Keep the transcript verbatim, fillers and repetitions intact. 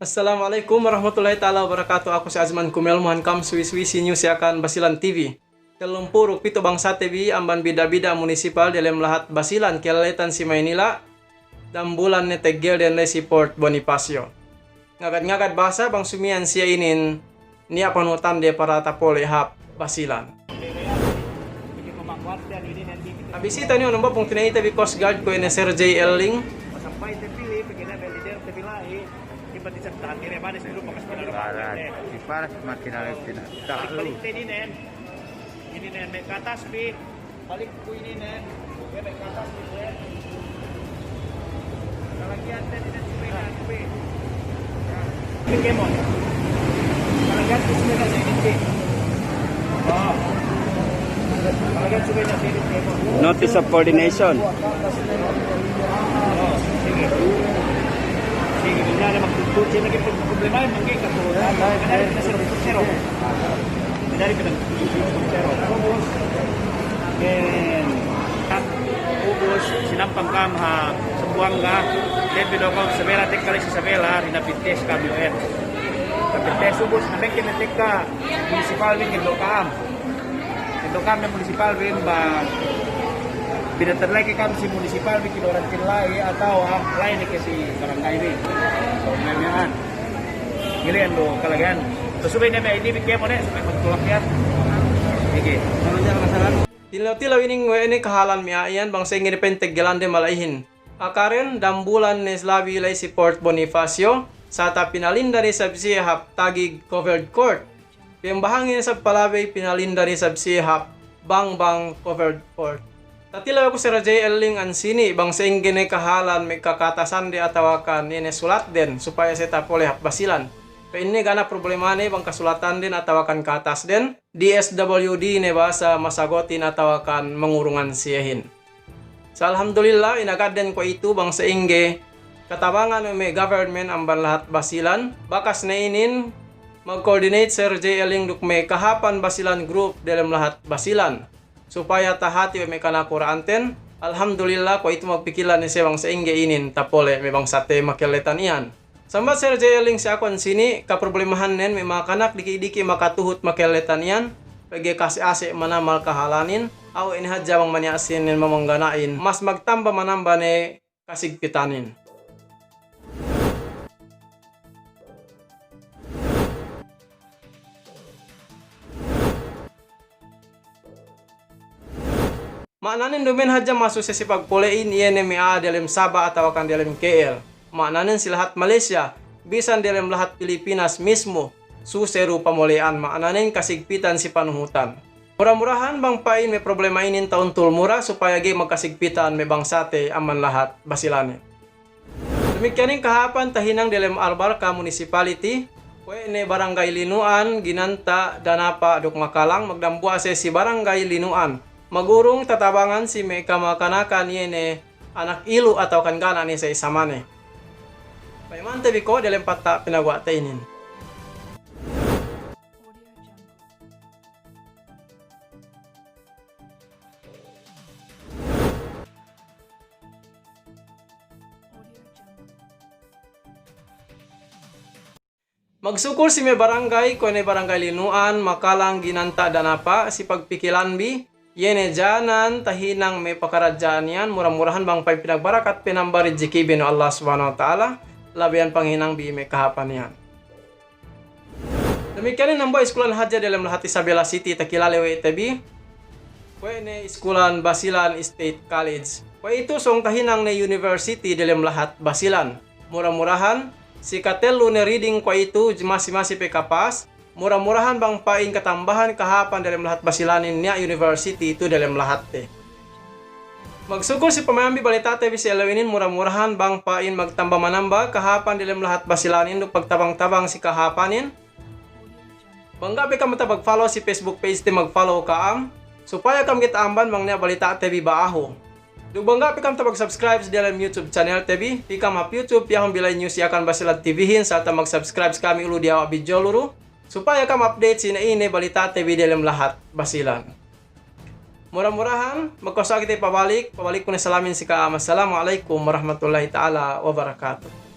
Assalamu alaikum warahmatullahi ta'ala wabarakatuh. Aku si Azman Kumel, muhan kam suwi-suwi si News Yakan Basilan T V. Tellumpū' duk pitu' bangsate bi amban bida-bida munisipal delem lahat Basilan kelletan si Maynila, dambulan ne teggelden la'i si Port Bonifacio. Ngagad-ngagad bahasa bang sumiyan siye inin niya' panuhutande para tapole' hap Basilan. Abisita niyu' numba pungtina'i te bi Coast Guard kuwe' ne Sir J. Elling. Barat, si paras makinale pinata'lu. Ini ne, me' katas pi. Balik ku ini ne. Oke, me' katas pi, kuwe'. Kalagihan te, ini ne, supaya kuwe'. Ini kemon. Kalagihan ku supaya ini pi. Oh. Kalagihan supaya ini kemon. Notice of coordination. Oh, sige. Sige, hindi na magtutut. Siya naging problema yung manggi, katulad. Kaya na sila, sila. Madali ka nag-, ubus, ubus, sinampang kam ha Sambuwangga, then pinaw kam Isabela, tekka la'i si Isabela, dinapit test kam U N. Dinapit test, ubus, amban kene tekka munisipal bin, kinilo kam. Kinilo kam ne munisipal bin, ba, pinatad la'i ke kam si munisipal bin, kinuwarantin la'i, atawa, ah, la'i ne ke si barangay bin. So, miya'an. Ngili'an du kalagihan. Subey ne me' I D bi kēmon ne, subey magtulak iyan. Sige. Tilew-tilew inin we' ne kahalan me' a'a iyan bang sa'ingge ne pa'in teggelande mala'ihin. Akaren dambulan ne labi la'i si Port Bonifacio, sarta pinalinda ne isab siye hap Taguig Covered Court. Pembahangin isab palabey pinalinda ne isab siye hap Bangbang Covered Court. Tatilew aku Sir J. Elling ensini' bang sa'ingge ne kahalan me' kakatasande atawakan iye ne sulatden supaya siye tapole' hap Basilan. Pa'inne ga' niya' problemane bang kasulatanden atawakan katasden, D S W D ne bahasa masagotin atawakan mangurungan siyehin. Sa alhamdulillah, inagadden kuwe'itu bang sa'ingge katabangan me' government amban lahat Basilan, bakas ne inin mag-coordinate Sir J. Elling duk me' Kahāpan Basilan group delem lahat Basilan. Supaya tahati we' me' kanakura'anten, alhamdulillah, kuwe'itu magpikilan ne siye bang sa'ingge inin tapole' me' bangsate makelletan iyan. Sambat Sir J. Elling si aku ensini', kaproblemahannen me' makanak diki'-diki' makatuhut makelletan iyan, pegge' kase'-ase' manamal kahalanin, awe' ne hadja bang maniya' sinen mamanggana'in, mas magtamba manamba ne kasigpitanin. Ma'nanen duma'in hadja masuse si pagpole'in iye ne me' a'a delem Sabah atawakan delem K L. Ma'nanen si lahat Malaysia, bisan delem lahat Pilipinas mismu, suse du pamole'an, ma'nanen kasigpitan si panuhutan. Mura-murahan bang pa'in me' problema inin ta'untul mura supaya ga'i magkasigpitan me' bangsate amban lahat Basilanin. Damikkiyanin kahāpan tahinang delem Albarka Municipality, kuwe' ne Barangay Linuan, Ginanta, Danapa duk Makalang, magdambuwa' siye si Barangay Linuan. Magurung tatabangan si me' kamakanakan iye ne anak ilu' atawakan ga' niya' ne sa' isamane. Payamante bi ko' delem pata' pinaguwa'te inin. Magsukul si me' barangay, kuwe' ne Barangay Linuan, Makalang, Ginanta, Danapa, si pagpikilan bi, iye ne janan tahinang me' pakaradja'an iyan, mura-murahan bang pa'in pinagbarakat, pinamba rijiki' bi ne Allah Subhanahu wa Ta'ala, labeyan panghinang bi me' kahāpan iyan. Damikkiyanin dambuwa' iskulan hadja delem lahat Isabela City takilale we' te bi. Kuwe' ne iskulan Basilan State College. Kuwe'itu sōng tahinang ne university delem lahat Basilan. Mura-murahan, si katellu ne reading kuwe'itu masi-masi pe kapas. Mura-murahan bang pa'in katambahan kahāpan delem lahat Basilanin niya' university tu delem lahatte. Magsukul si pamayam bi balita'te bi si ellew inin, mura-murahan bang pa'in magtamba manamba kahāpan delem lahat Basilanin duk pagtabang-tabang si kahāpanin. Bang ga' pe kam tapag-follow si Facebook page te, mag-follow ka'am, supaya kam ga'i ta'amban bang niya' balita'te bi ba'ahu. Duk bang ga' pe kam tapag-subscribe si delem YouTube channel te bi, pī kam hap YouTube, piyahun bi la'i News Yakan Basilan T V hin, sarta mag-subscribe ka'am ilu' diyawa' video luru, supaya kam update si ine-ine balita'te bi delem lahat Basilan. Mura-murahan, magkasuwa' kite pabalik, pabalik ku ne salamin si ka'am. Assalamu alaikum warahmatullahi ta'ala wabarakatuh.